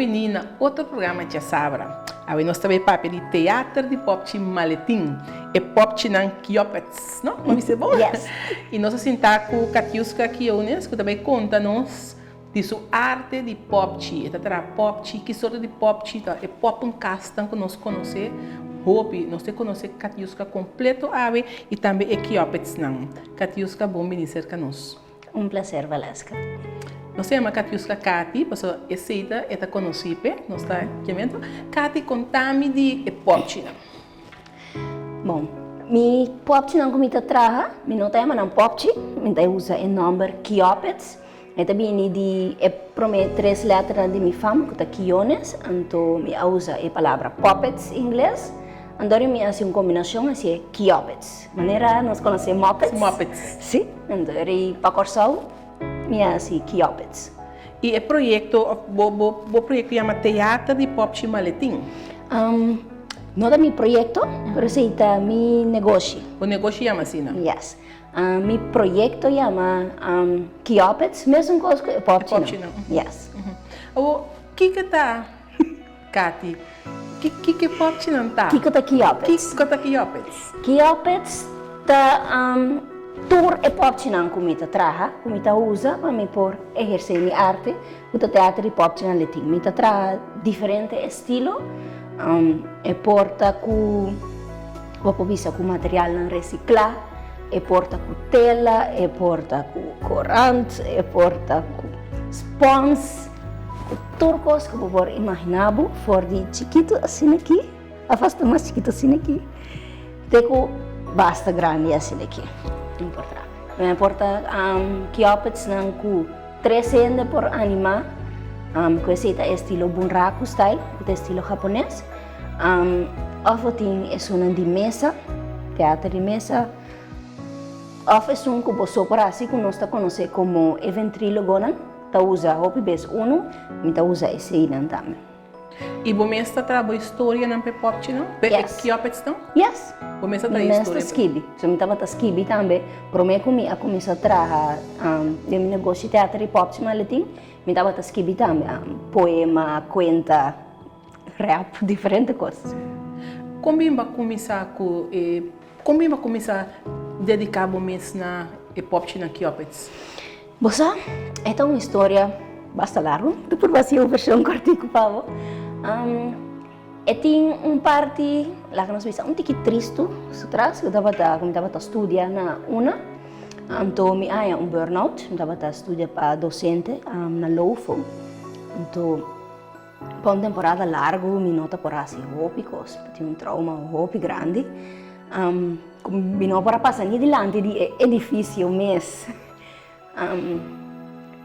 bini na otro programa Djasabra. Awe nos ta bay papia di teater di popchi Maletin, e popchinan Kiopets, no? M'a bisa bon? Yes. Y nos a sinta cu Katiuska Kiones cu ta bay conta nos di su arte di popchi. E ta traha popchi, ki sorto di popchi ta? E poppenkastan cu nos conoce hopi. Nos ta conoce Katiuska completo awe y tambe e Kiopetsnan. Katiuska, bon bini cerca nos. Un placer, Valeska. Nos ta yama Katiuska Kati, pasobra esei ta e ta konosí p'e, nos ta kiamento. Kati, konta mi di e pòpchinan. Bon, mi pòpchinan ku mi ta traha, mi no ta yama nan pòpchi, mi ta usa e nòmber Kiòpets. E ta bini di e promé tres lèternan di mi fam, ku ta Kiones, anto mi a usa e palabra puppets ingles. Anto mi a hasi un kombinashon hasi e Kiòpets. Manera nos konosé Muppets. Muppets. Sí, anto eri pa Kòrsou mi a hasi Kiòpets. I e proyekto òf bo bo bo proyekto yama Teater di Pòpchi Maletin? No ta mi proyekto, pero esei ta mi negoshi. Bo negoshi yama asina? Yes. Mi proyekto yama Kiòpets, mesun kos ku e pòpchinan. E pòpchinan. Yes. Awor, kiko ta Kati, kiko e pòpchinan ta? Kiko ta kiòpets? Kiko ta kiòpets? Kiòpets ta tur e pòpchinan ku mi ta traha, ku mi ta usa pa mi por ehersé mi arte, ku ta teater di pòpchinan letin. Mi ta traha diferente estilo, e por ta ku, bo por bisa ku materialnan resiklá, e por ta ku tela, e por ta ku korant, e por ta ku spons. Ku tur kos ku bo por imaginá bo, for di chikitu asina aki, òf asta mas chikitu asina aki, te ku basta grandi asina aki. No por ta. No por ta kiòpetsnan ku tres hende por animá, ku esei ta estilo bunraku style, ku ta estilo hapones, òf bo tin esunnan di mesa, teater di mesa, òf esun ku bo so por hasi ku nos ta konosé komo e ventrílogonan. Ta usa hopi bes unu, mi ta usa eseinan tambe. I bo mes ta traha bo historianan p'e pòpchinan? P'e Yes. kiòpetsnan? Yes. Bo mes ta traha Mi mes ta historia p'e? skibi. So mi tabata skibi tambe promé ku mi a kuminsá traha den mi negoshi teater i pòpchi maletin, mi tabata skibi tambe poema, kuenta, rap, diferente kos. Kon bin bo a kuminsá ku e kon bin bo a kuminsá dediká bo mes na e pòpchinan kiòpets? Bo sa, e ta un historia basta largu, ta purba hasi un vershon kòrtiku pa bo. E tin un parti, laga nos bisa, un tiki tristu su tras, ku tabata ku mi tabata studia na una, anto mi haña un burnout, mi tabata studia pa dosente na LOFO, anto pa un temporada largu mi no ta por hasi hopi kos, mi tin un trauma hopi grandi, ku mi no por a pasa ni dilanti di e edifisio mes.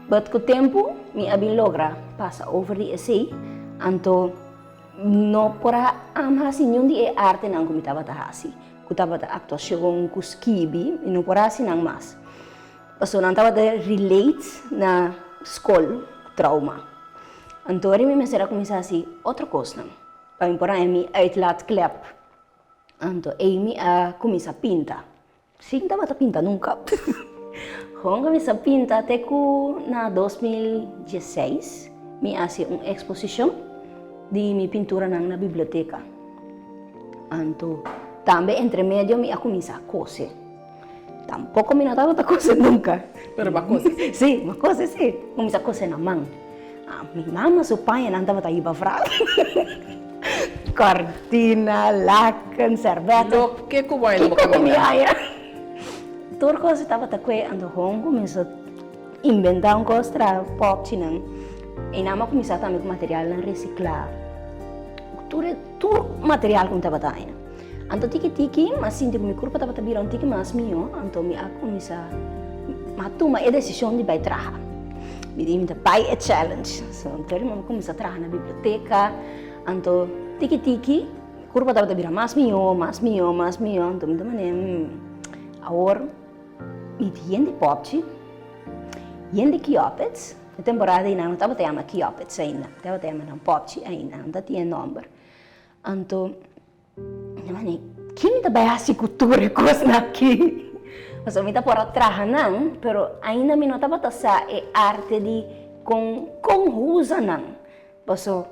But ku tempu mi a bin logra pasa over di esei, anto no por a hasi niun di e artenan ku mi tabata hasi, ku tabata aktuashon, ku skibi, mi no por a hasi nan mas. Pasobra nan tabata relate na skol, trauma. Anto mi mester a kuminsá hasi otro kosnan pa mi por haña mi uitlaatklep. Anto ei mi a kuminsá pinta. Sin tabata pinta nunka. Gewoon kuminsá pinta te ku na 2016 mi hasi un eksposishon di mi pinturanan na biblioteka. Anto tambe entre medio mi a kuminsá kose. Tampoko mi no tabata kose nunka. Pero bo a kose si? Si, mi a kose si. Kuminsá kose na man. Mi mama su pañanan tabata hiba fra. Cortina, laken, serbeta. Loke ku bo a haña bo kaminda. Kiko ku mi haña. Tur kos tabata kue anto hon kuminsá inventá un kos traha pòpchinan. I nan a kuminsá tambe ku materialnan resiklá. Tur e tur material ku mi tabata haña. Anto tiki tiki mi a sinti ku mi kurpa tabata bira un tiki mas mihó, anto mi a kuminsá, mi a tuma e desishon di bai traha. Mi di mi ta bai e challenge. So anto mi a kuminsá traha na biblioteka, anto tiki tiki mi kurpa tabata bira mas mihó, mas mihó, mas mihó, anto mi ta manera, awor mi tin yen di pòpchi, yen di kiòpets, e temporada ei nan no tabata yama kiòpets ainda, tabata yama nan pòpchi ainda, nan ta tin e nòmber. Anto. Mi mane, ki mi ta bai hasi ku tur e kosnan aki? Pasobra mi ta por a traha nan, pero ainda mi no tabata sa e arte di kon kon usa nan. Paso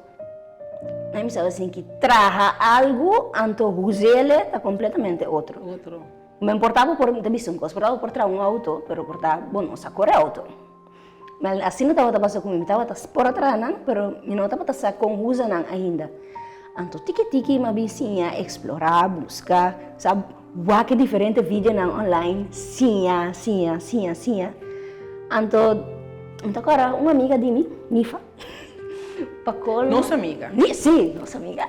nan mi saba sin ki traha algu anto huzele ta kompletamente otro. Otro. Men por ta bo por, mi ta bisa un kos, por ta bo por traha un outo, pero por ta bo no sa kore outo. Mel asina tabata pasa ku mi, mi tabata por a traha nan, pero mi no tabata sa kon usa nan ainda. Anto tiki tiki mi a bin siña eksplorá, buska, sa wak e diferente videonan online, siña, siña, siña, siña. Anto mi ta kòrda un amiga di mi, Nifa, pa kol. Nos amiga. Sí, nos amiga.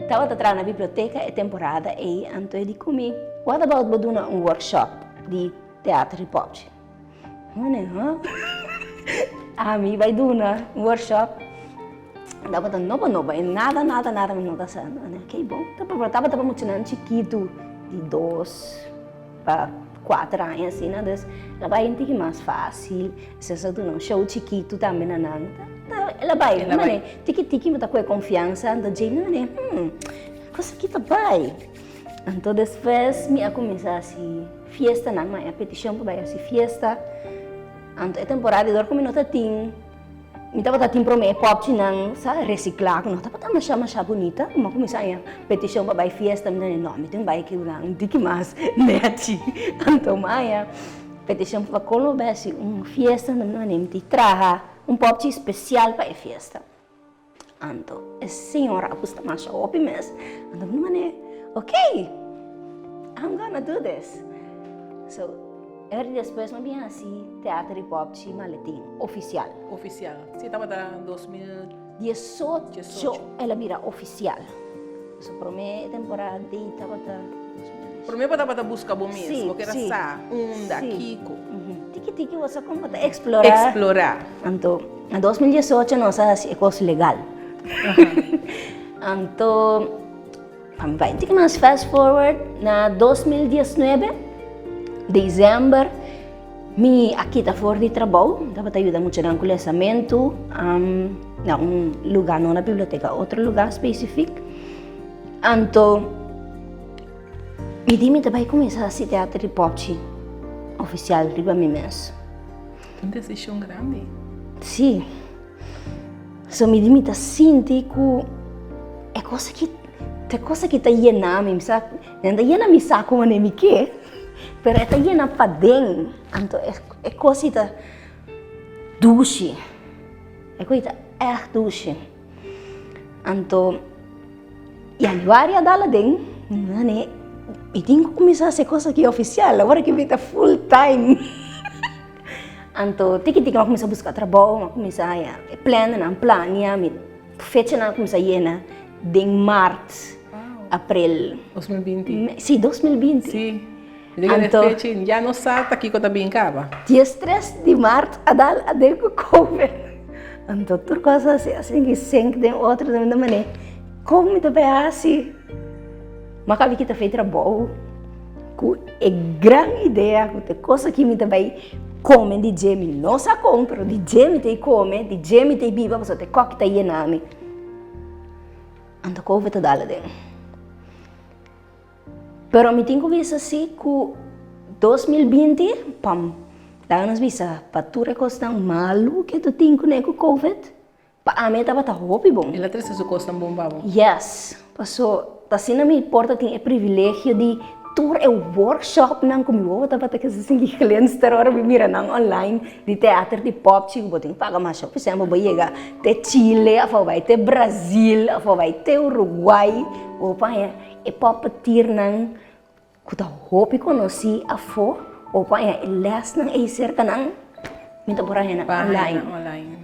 Tabata traha na biblioteka e temporada ei, anto e di ku mi, What about bo duna un workshop di Teater di Popchi. Mane, huh? Ami bai duna un workshop. Tabata nobo nobo e nada nada nada mi no ta sa. Mane, ok bon. Tabata pa muchanan chikitu di dos pa kuater aña asina. Dus el a bai un tiki mas fácil. Esei a duna un show chikitu tambe na nan. El a bai. Mane, tiki tiki mi ta kohe konfiansa. Anto djei mi mane, hmm, kos aki ta bai. Anto despues mi a kuminsá hasi fiestanan, mi a haña petishon pa bai hasi fiesta. Anto e temporada dor ku mi no ta tin, mi tabata tin promé e pòpchinan sa resiklá ku no tabata masha masha bunita. Mi a kuminsá haña petishon pa bai fiesta, mi ta di no, mi tin bai kibra un tiki mas nèchi. Anto mi a haña petishon pa kon lo bai hasi un fiesta, anto mi ta mi tin traha un pòpchi spesial pa e fiesta. Anto e señora a gusta masha hopi mes. Anto mi mane, ok, I'm gonna do this. So, e despues mi a bin hasi teater di popchi maletin ofisial. Ofisial. Si tabata 2000. 18 el a bira ofisial. So prome temporada di tabata 2018. Prome bo tabata buska bo mes, bo keda sa unda, kiko. Tiki tiki bo sa kon bo ta eksplorá. Eksplorá. Anto na 2018 nos a hasi e kos legal. Anto pa mi bai un tiki mas fast forward na 2019 december mi a kita for di trabou, mi tabata yuda muchanan ku lesamentu na un lugá, no na biblioteka, otro lugá spesifik. Anto mi di mi ta bai kuminsá hasi teater di pòpchi ofisial riba mi mes. Un desishon grandi. Sí. So mi di mi ta sinti ku e kos aki, ta e kos aki ta yena mi, mi sa, nan ta yena mi saku manera mi ke. Pero e ta yena paden, anto e kos ei ta dushi, e kos ei ta ègt dushi. Anto januari a dal aden, mi mi tin ku kuminsá hasi e kos aki ofisial, awor aki mi ta full time. Anto tiki tiki mi a kuminsá buska trabou, mi a kuminsá haña e plannan, plania, mi fechanan a kuminsá yena den mart. April. 2020. Sí, 2020. Sí. Anto, fecha ya no sa ta kiko ta bin kaba. 13 di maart a dal aden ku COVID. Anto tur kos a sigui sink den otro den un manera. Kon mi ta bai hasi? Mi a kaba kita fe trabou ku e gran idea ku ta e kos aki mi ta bai kome di dje. Mi no sa kon, pero di dje mi ta kome, di dje mi ta biba pasobra ta e kòki ta yena mi. Anto covid ta dal aden. Pero mi tin ku bisa si ku 2020 pam laga nos bisa pa tur e kosnan malu ke tu tin kuné ku covid pa ami e tabata hopi bon. El a trese su kosnan bon pa bo? Yes, paso ta asina mi por ta tin e privilegio di tur e workshopnan ku mi wowo tabata kese sinti glinster ora mi mira nan online di teater di popchi ku bo tin paga masha por ejemplo bo yega te Chile of bo bai te Brazil of bo bai te Uruguay bo por haña e puppeteernan ku ta hopi konosí afó bo por haña e lèsnan ei serka nan mi ta por haña nan online.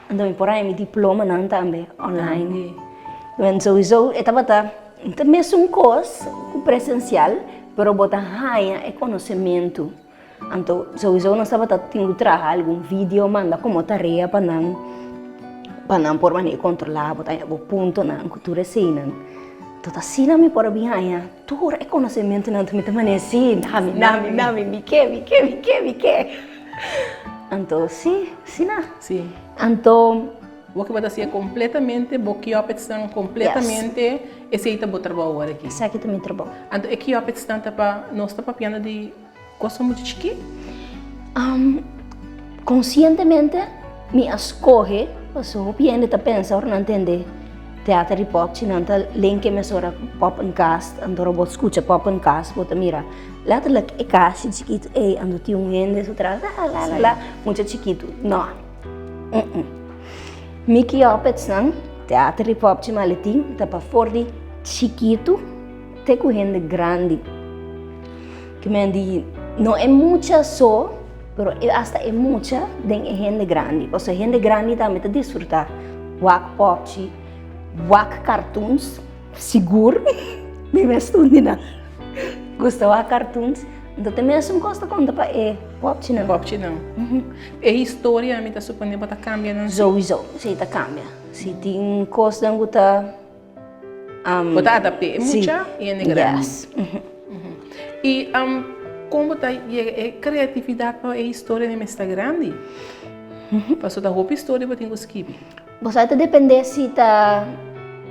Anto mi por haña mi diplomanan tambe online. Bueno, souiso e tabata ta mesun kos ku presensial, pero bo ta haña e konosementu. Anto souiso nos tabata tin ku traha algun video manda komo tarea pa nan, pa nan por manera kontrolá bo ta haña bo puntonan ku tur eseinan. Anto ta asina mi por a bin haña tur e konosementunan. Anto mi ta manera si, nami, nami, nami, mi ke, mi ke, mi ke, mi ke. Anto si, si na. Si. Anto. Bo ke bo ta hasié kompletamente, bo kiòpetsnan kompletamente, esei ta bo trabou awor aki. Esaki ta mi trabou. Anto e kiòpetsnan ta pa, nos ta papiando di kosnan muchu chikí? Konsientemente mi a skohe. Paso hopi hende ta pensa ora nan tende teater di popchi nan ta lenke mesora ku poppenkast, anto ora bo skucha poppenkast bo ta mira letterlijk e kashi chikitu ei anto tin un hende su tras la la la la mucha chikitu. No, Mi kiòpetsnan teater di popchi maletin ta pa for di chikitu te ku hende grandi. Ke men di no e mucha so, pero e hasta e mucha den e hende grandi. Pasobra e hende grandi tambe ta disfruta wak popchi, wak cartoons, sigur mi mes un di nan gusta wak cartoons. Anto ta e mesun kos ta konta pa e popchinan. Popchinan. E historia mi ta supone bo ta kambia nan si? Souiso, si ta kambia. Si tin kosnan ku ta. Bo ta adapt'é e mucha i hende grandi. Yes. I kon bo ta yega e kreatividat pa e historianan mester ta grandi? Pasobra ta hopi historia bo tin ku skibi. Bo sa ta dependé si ta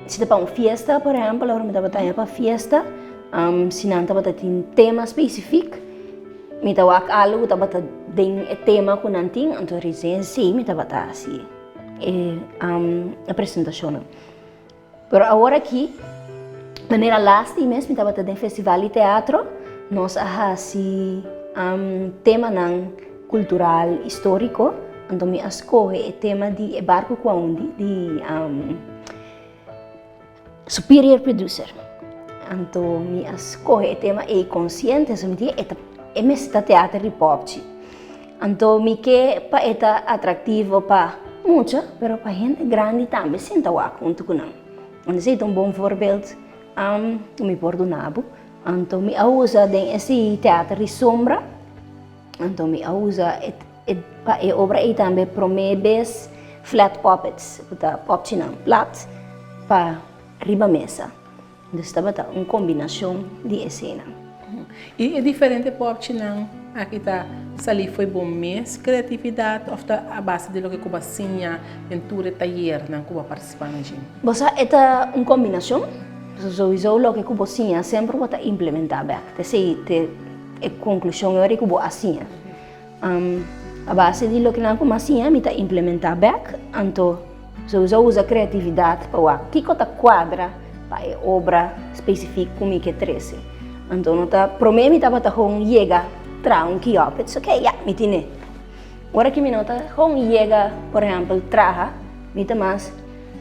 si ta pa un fiesta, por ehèmpel, ora mi tabata haña pa fiesta, si nan tabata tin tema spesifik, mi ta wak algu ku tabata den e tema ku nan tin, anto recién si mi tabata hasi e presentashonnan. Pero awor aki, manera lasti mes mi tabata den festival di teatro, nos a hasi temanan kultural, historiko, anto mi a skohe e tema di e barku ku a hundi di Superior Producer. Anto mi a skohe e tema ei konsiente, so mi di e ta e mester ta teater di popchi. Anto mi ke pa e ta atraktivo pa mucha, pero pa hende grandi tambe sinta wak huntu ku nan. Anto esei ta un bon voorbeeld ku mi por duna bo. Anto mi a usa den esi teater di sombra, anto mi a usa pa e obra ei tambe prome bes flat puppets, ku ta popchinan plat pa riba mesa. Dus tabata un kombinashon di eseinan. I e diferente pòpchinan aki ta salí fo'i bo mes kreatividat òf ta a base di loke ku bo a siña den tur e tayernan ku bo a partisipá na dje? Bo sa e ta un kombinashon. Souiso loke ku bo siña semper bo ta implementá bèk. Ta esei te e konklushon e ora ku bo a siña. A base di loke nan ku mi a siña mi ta implementá bèk, anto sousa usa kreatividat pa wak kiko ta kuadra pa e obra spesifik ku mi ke trese. Anto no ta promé mi tabata gewoon yega traha un kiòp, it's ok, ya, mi tine. Ora ki mi no ta gewoon yega, por ehèmpel, traha, mi ta mas,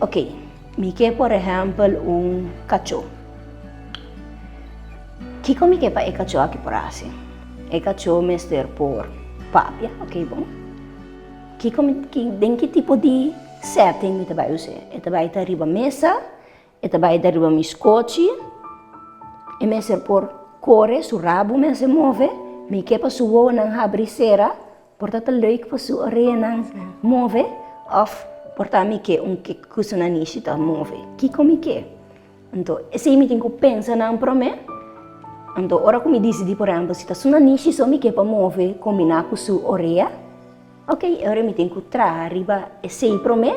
ok, mi ke por ehèmpel un kachó. Kiko mi ke pa e kachó aki por hasi? E kachó mester por papia, ok bon. Kiko mi, den ki tipo di setting mi ta bai us'é? E ta bai ta riba mesa, e ta bai ta riba mi skochi, e mester por kore, su rabu mester move, mi ke pa su wowonan habri sera, por ta ta leuk pa su oreanan move, òf por ta mi ke un kik ku su nanishi ta move. Kiko mi ke? Anto, esei mi tin ku pensa nan promé. Anto, ora ku mi disidí, por ehèmpel, si ta su nanishi so mi ke pa move kombiná ku su orea, ok, e ora mi tin ku traha riba esei promé,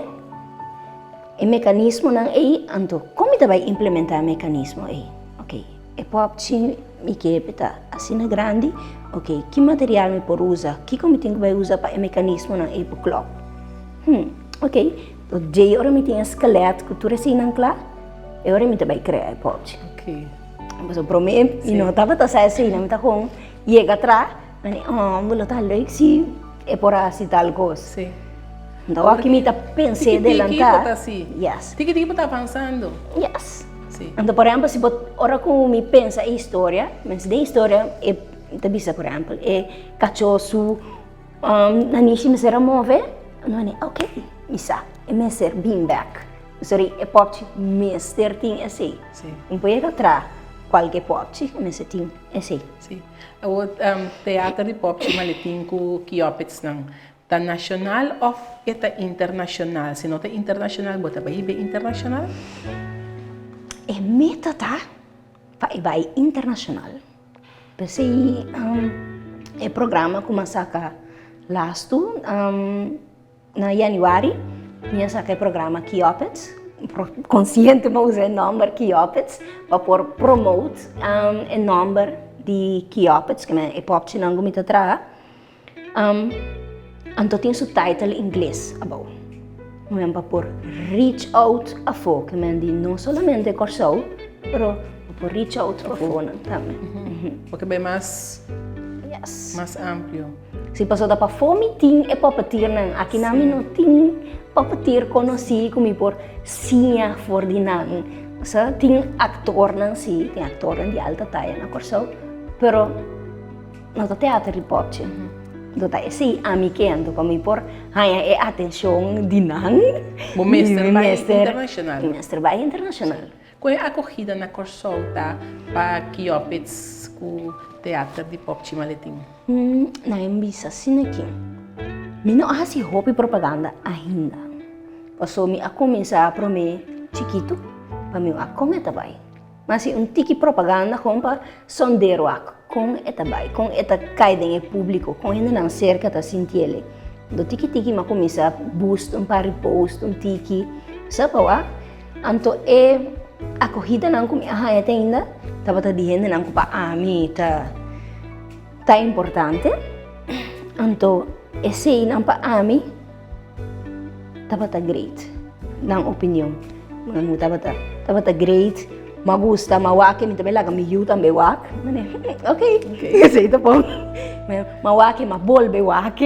e mekanismonan ei. Anto, kon mi ta bai implementá e mekanismo ei? Ok, e pòpchi mi ke pa e ta asina grandi, ok, ki material mi por usa? Kiko mi tin ku bai usa pa e mekanismonan ei por klòp? Hm, ok. Tot djei ora mi tin e skelet ku tur eseinan kla, e ora mi ta bai krea e pòpchi. Pasobra promé mi no tabata sa eseinan, mi ta kon yega atrás, mi di, oh, bo lo ta leuk si e por hasi tal kos. Anto aki mi ta pens'é delantá. Tiki tiki bo ta hasi. Yes. Tiki tiki bo ta avansando. Yes. Anto por ehèmpel si bo, ora ku mi pensa e historia, mester den historia e ta bisa por ehèmpel e kachó su. Nanishi mester a move, no ne ok, mi sa, e mester bin bek. Sorry, e popchi mester tin esei. Sí. Un por yega tra kualke popchi, e mester tin esei. Sí. Awor, teater di popchi maletin ku kiòpetsnan, ta nashonal òf e ta internashonal? Si no ta internashonal, bo ta bai hib'é internashonal? E meta ta pa e bai internashonal. P'esei e programa ku mi a saka lastu na yanüari, mi a saka e programa Kiopets, konsiente mi a usa e nòmber Kiopets pa por promote e nòmber di Kiopets, ku e pòpchinan ku mi ta traha. Anto tin su title ingles abou. Men pa por reach out afó, ke men di no solamente Kòrsou, pero pa por reach out afónan tambe. Bo ke bai mas mas amplio. Si, pasobra ta pafó mi tin e puppeteernan, akinan mi no tin puppeteer konosí ku mi por siña for di nan. Sa, tin aktornan si, tin aktornan di alta taya na Kòrsou, pero no ta teater di popchi. No ta esei ami ke, anto pa mi por haña e atenshon di nan, Bo mester bai internashonal. Mi mester bai internashonal. Kon e akogida na Kòrsou ta pa Kiòpits ku teater di Popchi Maletin? Nan a bisa asina aki, Mi no a hasi hopi propaganda ainda, pasobra mi a kuminsá promé chikitu pa mi wak kon e ta bai. Mi a hasi un tiki propaganda kon pa sond'é wak kon e ta bai, kon e ta kai den e públiko, kon hendenan serka ta sintiel. Anto tiki tiki mi a kuminsá boost un par di post un tiki, sa pa wak. Anto e akohidanan ku mi a haña te ainda tabata di hendenan ku pa ami ta ta importante. Anto eseinan pa ami tabata great, nan opinion. Nan tabata tabata great, mi a gusta, mi a wak, mi tambe laga mi yu tambe wak. Mi di, ok, esei ta bon. Mi a wak, mi a bolbe wak.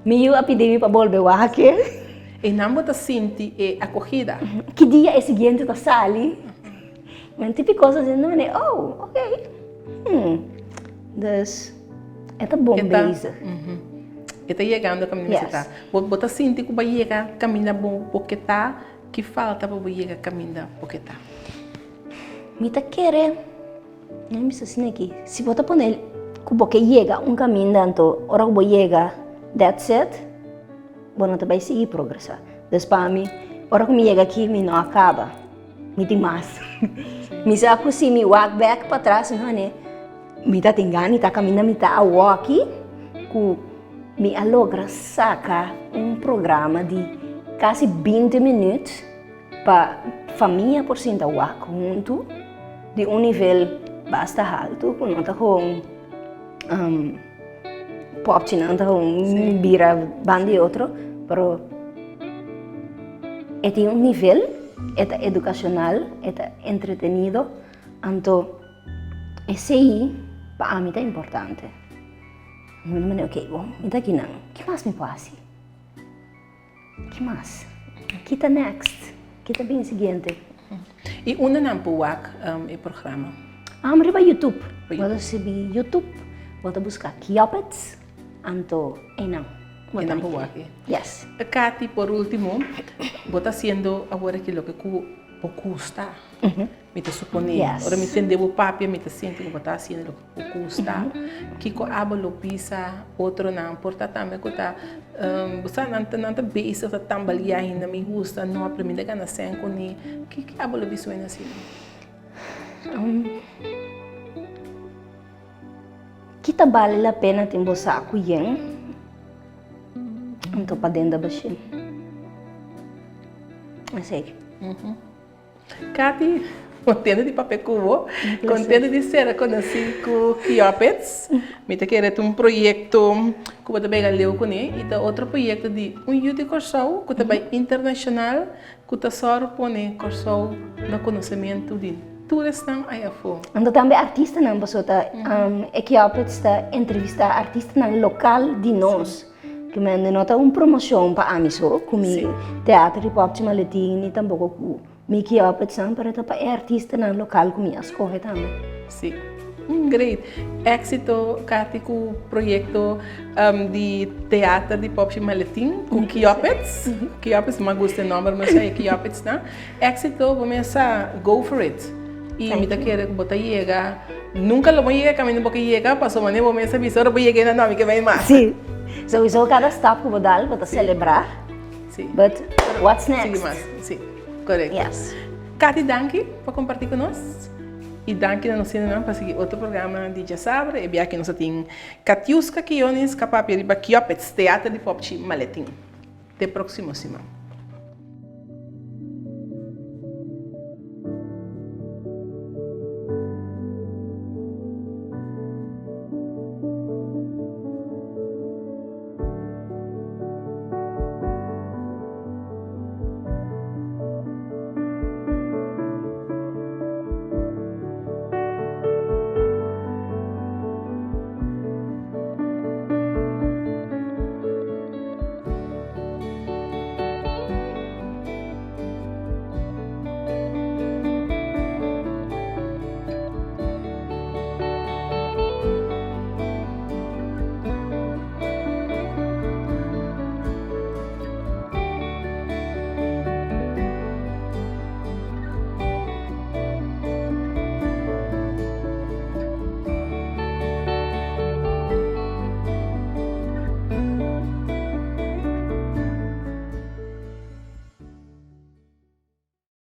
Mi yu a pidi mi pa bolbe wak. I nan bo ta sinti e akogida. Ki dia e siguiente ta sali? Men tipi kos asina mi di, oh, ok. Hmm. Dus, e ta bon bezig. E ta yegando kaminda mester ta. Bo ta sinti ku bo a yega kaminda bo ke ta? Ki falta pa bo yega kaminda bo ke ta? Mi ta kere. Mi bisa asina aki, si bo ta pone ku bo ke yega un kaminda anto ora ku bo yega that's it, bo no ta bai sigui progresá. Dus pa mi, ora ku mi yega aki mi no a kaba, mi tin mas. Mi sa ku si mi wak bèk patras mi hane mi ta tin gana di ta kaminda mi ta awoki ku mi a logra saka un programa di kasi binti minüt. Pa famia por sinta wak huntu di un nivel basta haltu ku no ta gewoon popchinan ta gewoon bira banda di otro, pero e tin un nivel, e ta edukashonal, e ta entretenido, anto esei pa ami ta importante. Mi ta manda ok bon, mi ta akinan, ki mas mi por hasi? Ki mas? Ki ta next? Ki ta bin siguiente? I unda nan por wak e programa? Riba YouTube. Bo ta sibi YouTube, bo ta buska Kiopets, anto einan bo ta Einan por wak e. Yes. Katy, por ultimo, bo ta hasiendo awor aki loke ku bo gusta. Mi ta suponé, ora mi tende bo papia, mi ta sinti ku bo ta hasiendo loke ku bo gusta. Kiko abo lo bisa otronan? Por ta tambe ku ta, bo sa, nan ta nan ta bezig ta tambaliá ainda, mi gusta, no, pero mi ta gana sèn kuné. Kiko abo lo bisa wende asina? Ki ta bale la pena tin bo saku yen, anto paden ta bashí? Esei. Katy, contento di papia cu bo, contento di ser conoci cu Kiopets. Mi ta kere ta un proyecto cu bo ta bega leu cune y ta otro proyecto di un yu di Corsou cu ta bay internacional cu ta sor pone Corsou na conocemento di tur esnan ay afo. Anto tambe artistanan pasobra ta e Kiopets ta entrevista artistanan local di nos. Ki mende no ta un promocion pa ami so cu mi teatro di Popchi Maletin ni tampoco cu mi Kiopetsan pero ta pa e artistanan local cu mi a scoge tambe. Si. Great. Exito Katy cu proyecto di teatro di Popchi Maletin cu Kiopets. Kiopets mi a gusta e nomber masha e Kiopets nan. Exito bo mesa go for it. Y mi ta kere cu bo ta yega. Nunca lo bo yega caminda bo ke yega pasobra manera bo mes a bisa ora bo yega ena no mi ke bay mas. Sí. Souiso cada stap cu bo dal bo ta celebra. Sí. But what's next? Sigui mas. Sí. Correcto. Yes. Katy danki pa comparti cu nos y danki na nos hendenan pa sigui otro programa di Djasabra. E biaha aki nos a tin Katiuska Quiones ka papia riba Kiopets, Teater di Popchi Maletin. Te proximo siman.